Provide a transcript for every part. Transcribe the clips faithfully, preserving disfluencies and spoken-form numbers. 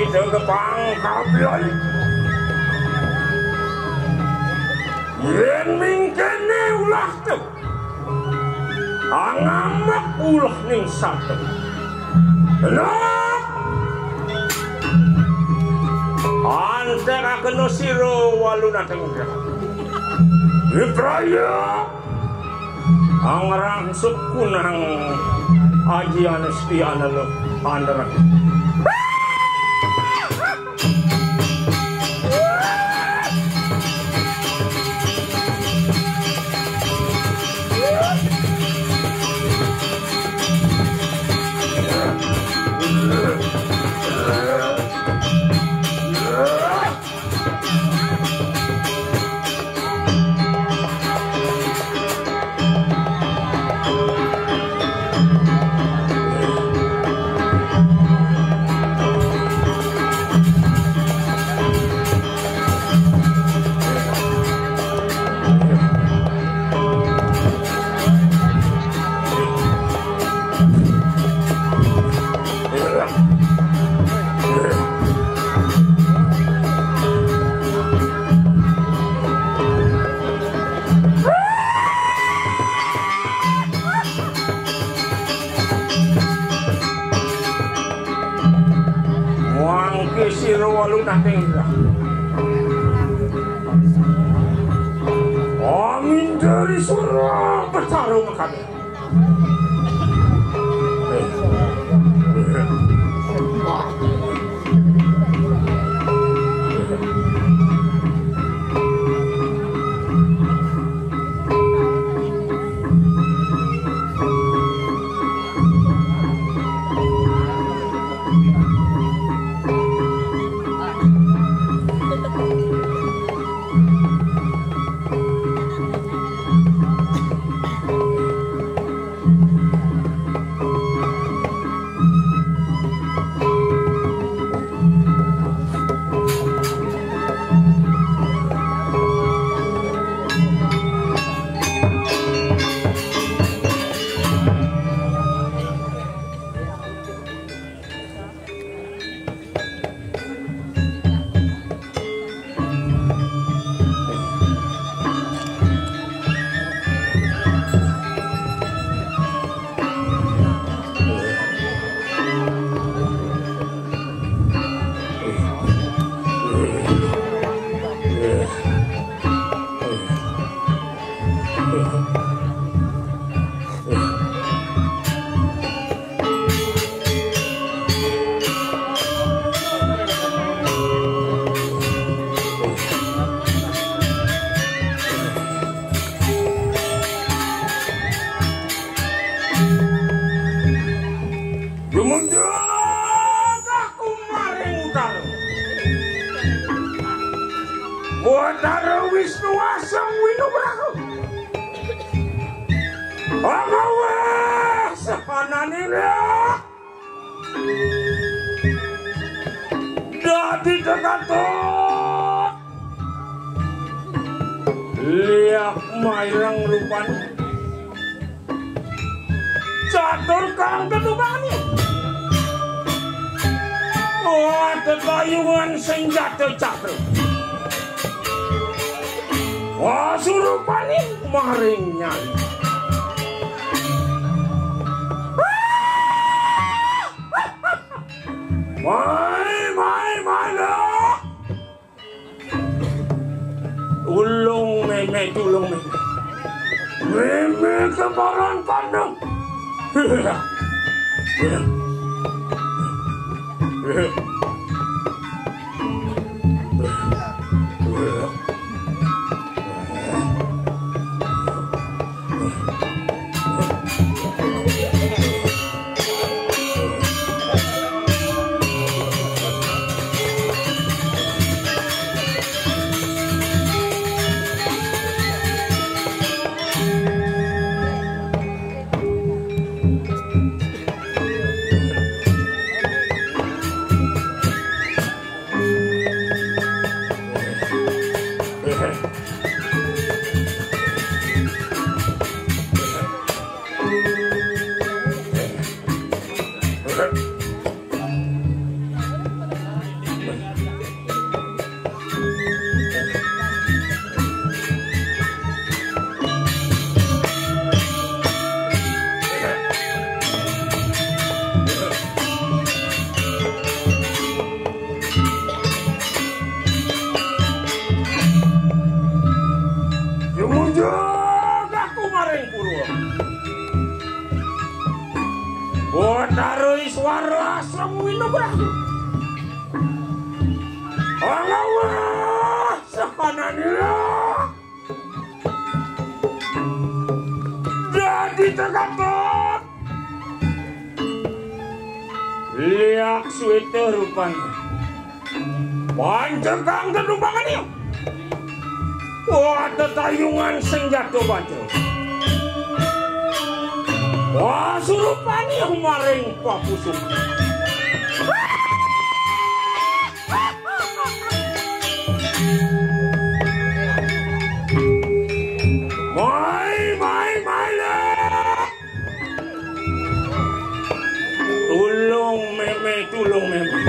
Tegepang kapian. Yen mingkene ulah te. Angamek ulah ning sate. Enak. Antekakeno sira walu nateng. Ibraya. Angrangsuk kunang aji anesti analuk anderak. Wangke sira walu nateng. Amin dari surang petarung kabeh. Dumunjuk aku maring utara. Batara Wisnu Asem Winugraha. Angaweh sahanane. Dadi tekatut liak maireng rupan catur kang tetubangi. Wah, tetayungan senjata cakra. Wah, surupane maring nyai. Mai, mai, mai, lho. Ulung meme, ulung meme. Meme keparan kandang. Nugraha. Angawah sahananila. Dadi tegatot. Liak suwita rupanya. Pancekang tetumbangan iya. Wah, tetayungan senjata bata. Wah, surupani maring papusuk. Mai, mai, mai, lah. Tulung mémé, tulung mémé.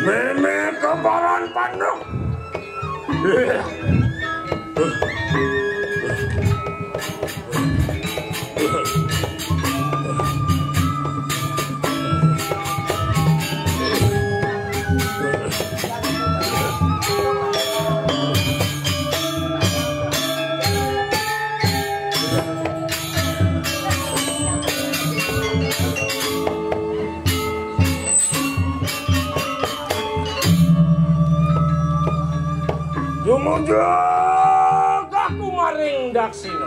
Mémé keparan panduk. Jumujug aku maring daksina.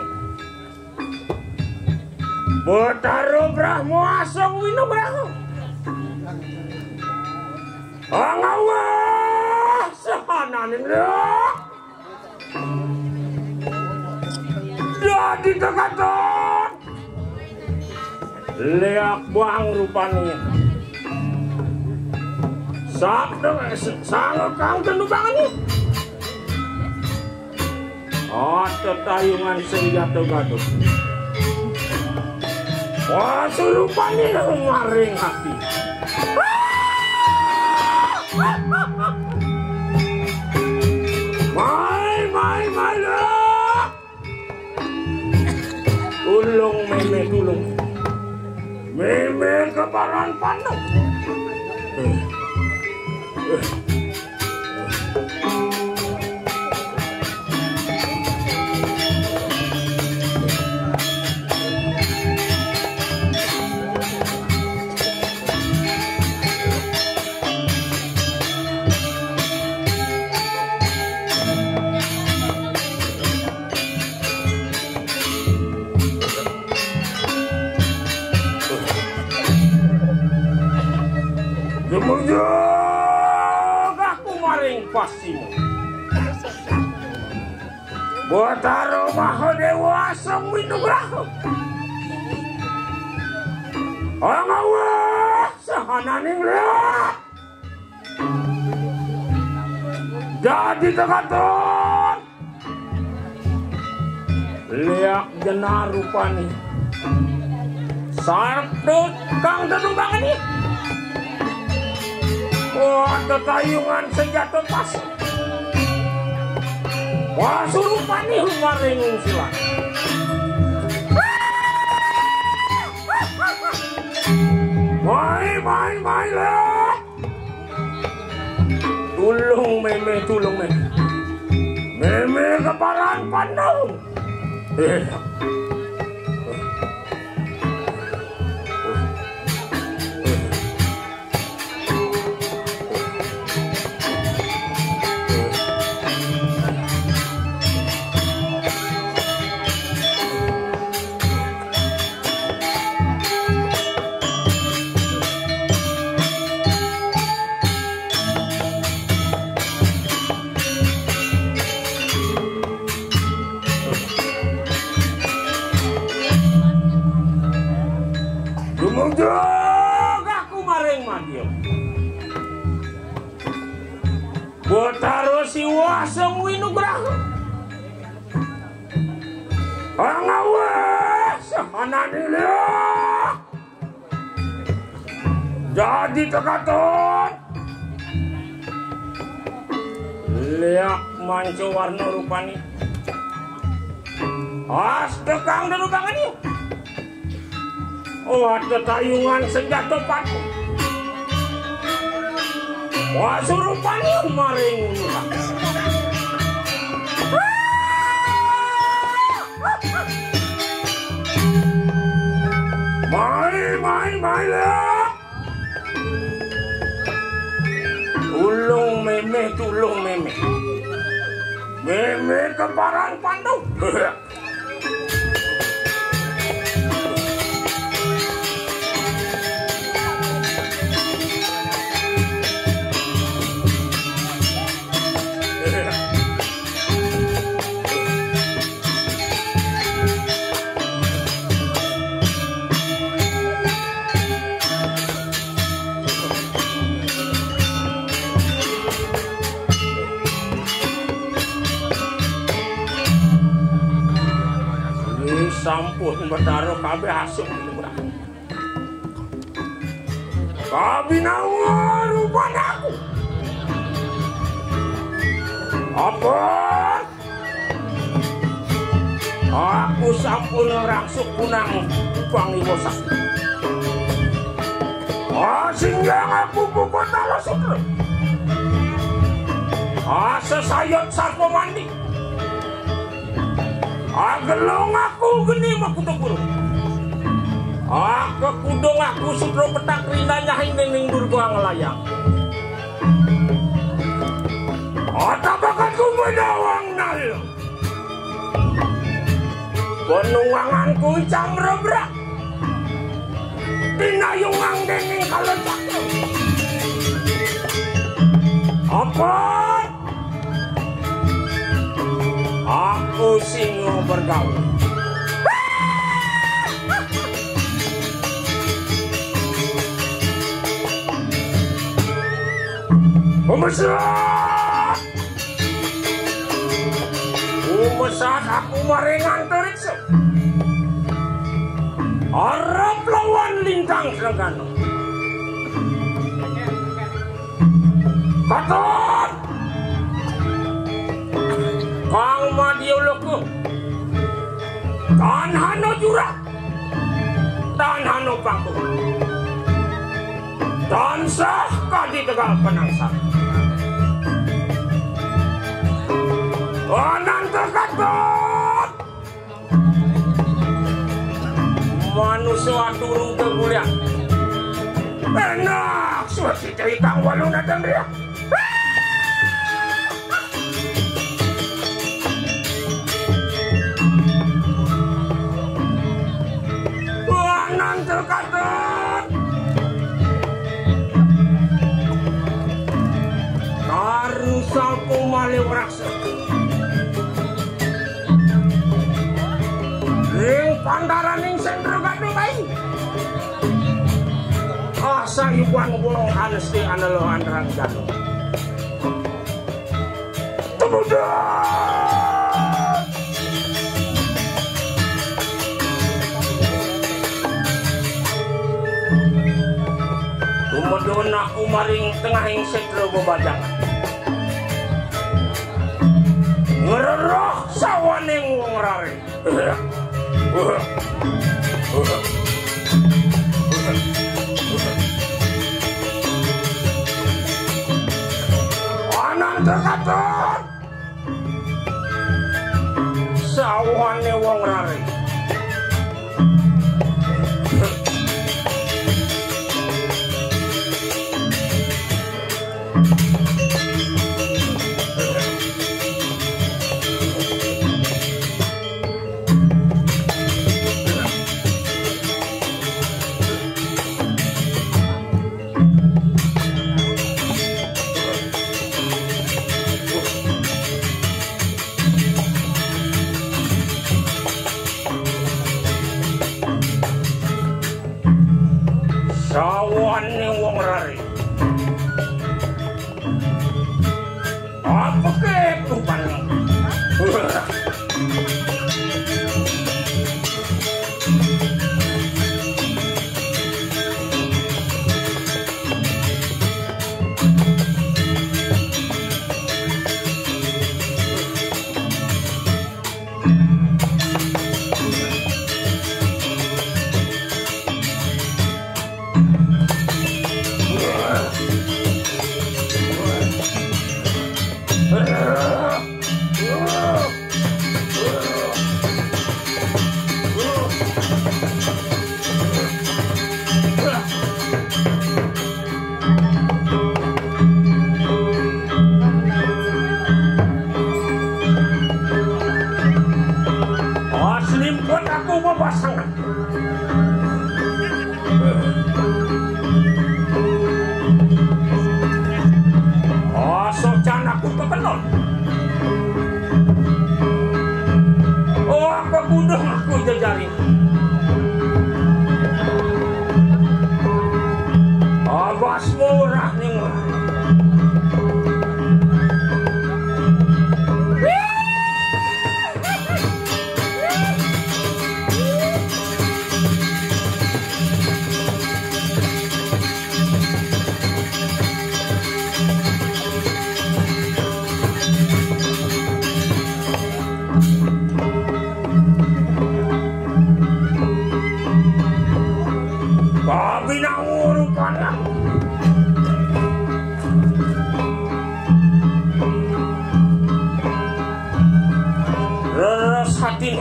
Betara Brahma asung winugraha. Angawah sahananing liak. Dadi tegatot. Liak bang rupani. Sabda sangekang tetumbangan. Oh, tetayungan senjata Gaduh. Wah, surupani maring ati. Mai, mai, mai, lah. Tulung mémé, tulung. Mémé keparan panduk. Jumujug aku maring pasima. Betara Mahadéwa asung winugraha. Angawah sahananing liak. Dadi tegatot. Liak jenar rupani. Sabda kang tetumbangan. Wah, tetayungan senjata pasuk. Wah, surupani maring silang. Mai, mai, mai, lah. Tulung mémé, tulung mémé. Mémé keparan panduk. Eh. Jumujug aku maring madya. Betara Siwa sing winugraha. Angaweh sahanane liak. Dadi tekaton. Liak manca warna rupane. Astekang derubangane. Oh, ada tayungan senjata patu. Wah, surupane maring. Mai, mai, mai, liak. Meme keparan pandu. Ini sampun betara kabeh asung. Kabinawa rupan aku. Apa? Aku sampun rangsuk punang pangiwa sakti. Ah, singgah aku puput ala sutra. Ah, sesayot sarpa mandi. Agelung aku geni makuda guru. Akekudung aku sudra petak rinanyahing dening Durga nglayang. Otak bakatku medawang nal. Penuanganku icang rebrak. Pinayungang dening kala cakra. Apa? Aku singo bergaul. Pemesra. Umesat aku maring antariksa. Arep lawan lintang Sregana. Katon! Kang Madya Loka. Tan hana jurang. Tan hana pangkung. Tansah kadi tegal penangsang. Ananta Katon. Manusa aturu kemulian. Enak, suci cai kang walu nadang riak. Ananta Katon. Karu sapu malih raksa. Ring pandaraning sentra Gadung Ayu. Asayuban wong anesti anelo anrang jano. Tumuda! Tumedun aku maring tengahing setra bebajangan. Ngreroh sawaning wong rare. Ananta Katon. Sawane wong rare.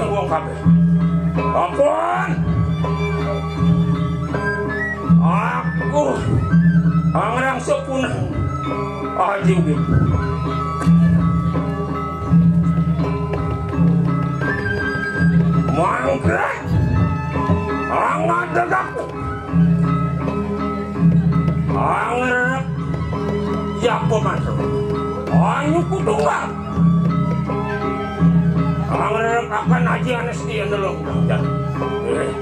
Wong kabeh. Ampun. Aku angrang sepun. Aji ugi. Mangke. Angadeg aku. Angrek. Yapa mantra? Anyuku tunggal. Angrek akan aji anesti andelok. Eh.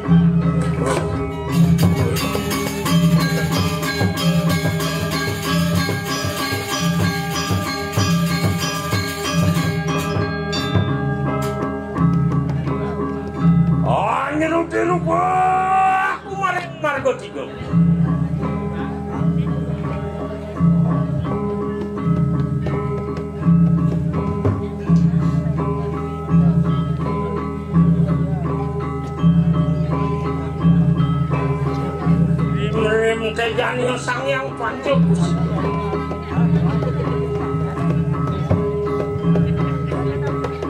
Anyeruti rupa aku maring marga tiga. Rimrim tejani Sang Hyang Panca Pusi.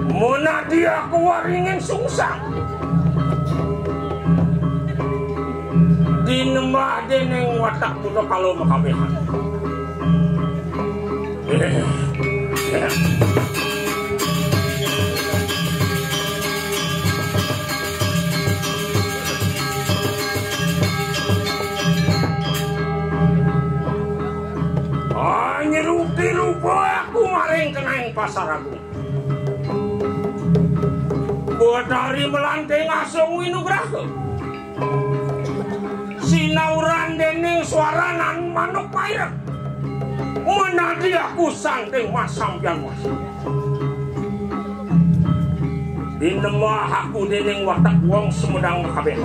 Monadi aku waringin sungsang. Dinembah dening watak buta kala makabehan. Anyeruti rupa aku maring keneng Pasar Agung. Batari melanting asung winugraha. Sinauran dening swaranan manuk paireng. Menadi aku santing masampian mas. Dinembah aku dening watak wong Sumedang kabeh.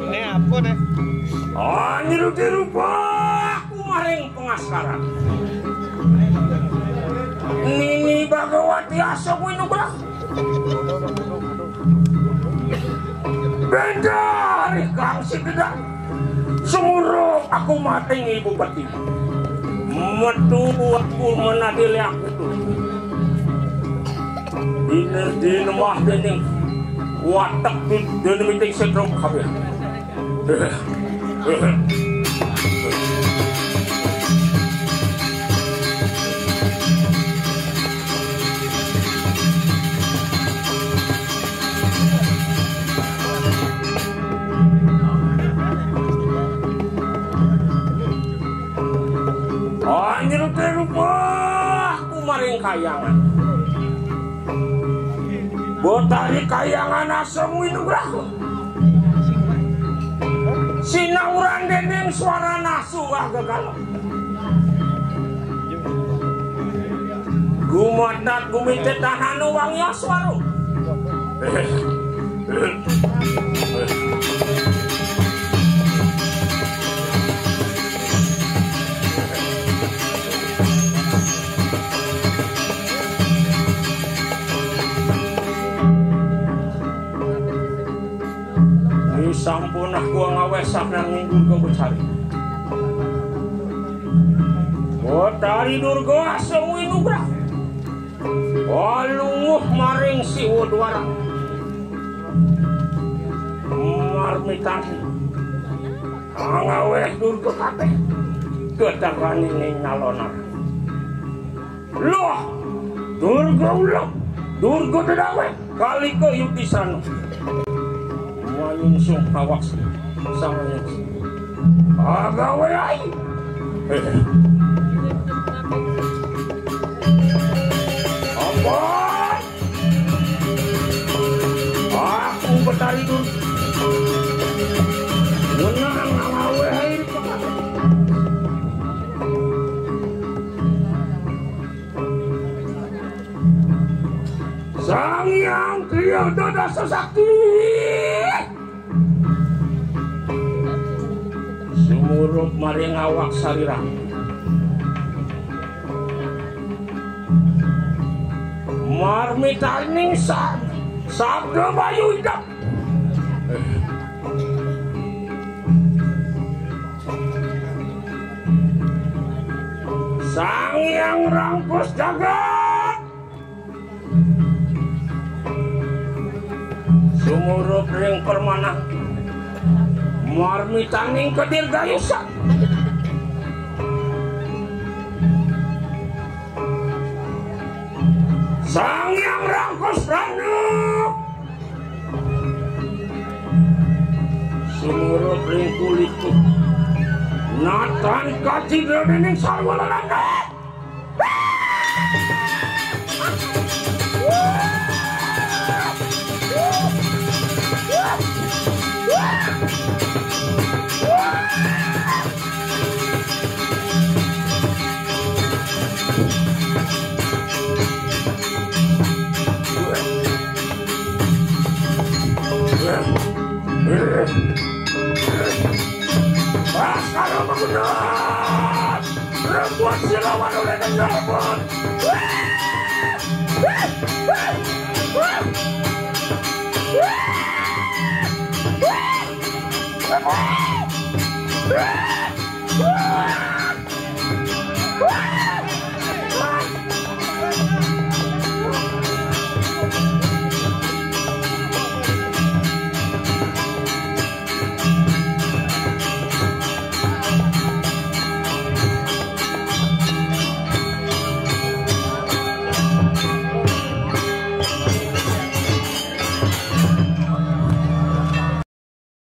Ini apa nih? Anjir, rupa aku maring pengasaran. Nini Bagawati asok winugrah. Beda hari kang si gedang. Sumurup aku mating ibu peti. Metu aku menadili aku tu. Dina dina mah dening watak di dina miting setrum kabeh. Anjir, rupa aku maring kayangan. Botari kayangan asem winugraha. Sinauran dening swara nasu agegala. Gumatat gumitet tanah nu wangi aswara. Ini sampun aku ngawes nanging Durga becari. Betari Durga asung winugrah. Alunguh maring Siwa Dwara. Marmitani. Angaweh Durga kabeh. Gedarani ning nyalonar. Loh, Durga ulung, Durga dedaweh, kalika yutisana. Manyungsung awak sang. Agawe ai. Apa? Aku Betari Dur. Menang ngawe ai. Sang Hyang Kriya Dada Sesakti. Sumurup maring awak sarira. Marmitaning sa-, sabda bayu idep. Sang Hyang Rangkus Jagat. Sumurup ring permana. Marmitaning kadirgayusan. Sang Hyang Rangkus Rana. Sumurup ring kuliku. Natan kacidra dening sarwa lelana. Pasar pembunuhan. Rebut silawan oleh Kendarbon.